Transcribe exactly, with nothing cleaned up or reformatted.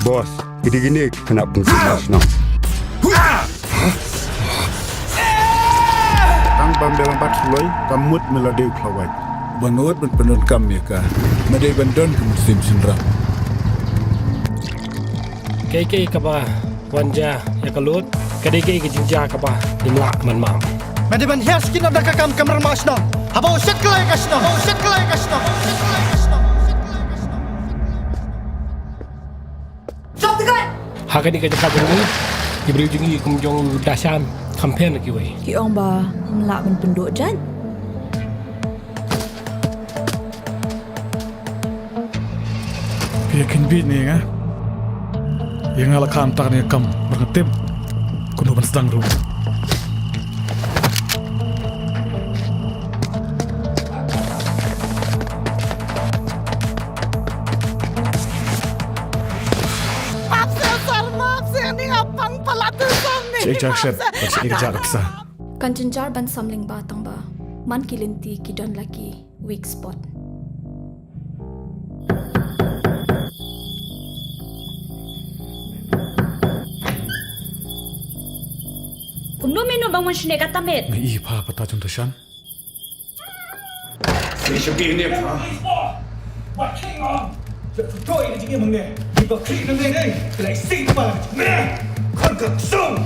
Boss, kine ki khynnah pynduh shnong. Tang ba me la bat hloi, kam mut me la dei u khlawait. Ba nga ot ban pyndonkam ïa ka, me dei ban don ka mynsiem shynrang. Kaei kaei kaba wan jia ïa ka Lut, ka dei kaei ka jingjia kaba ngim lah ban map. Me dei ban hiar skin da ka kam kamram shnong. Haba u shet kloi ka shnong, u shet kloi ka shnong, u shet kloi ka shnong. Ha kane ka jaka jong ngi, ki briew jong ngi kum jong u Dashan, kham pher na kiwei. Ki ong ba ngim lah ban pynduh jait. Phi ïa kheiñ beit ne nga? Ïa nga la kha mynta kane ka kam, bad nga tip kumno ban sdang ruh. Map seh sir, map seh, ni nga pang palat tu sam ni. Seh jak shet, seh ni ka jak sa. Kan jynjar ban sam lyngba tang ba man ki lynti ki don la ki weak spot. Kumno me nud ban wan shane katta miet? Nga i pha pata jong Dashan. Shisha ki ne pha. Ba khring ong. Sa putoi ka jingim hangne. Ki ba khring hangne dei. Ki la isih ba. Me. Khun ka ksung.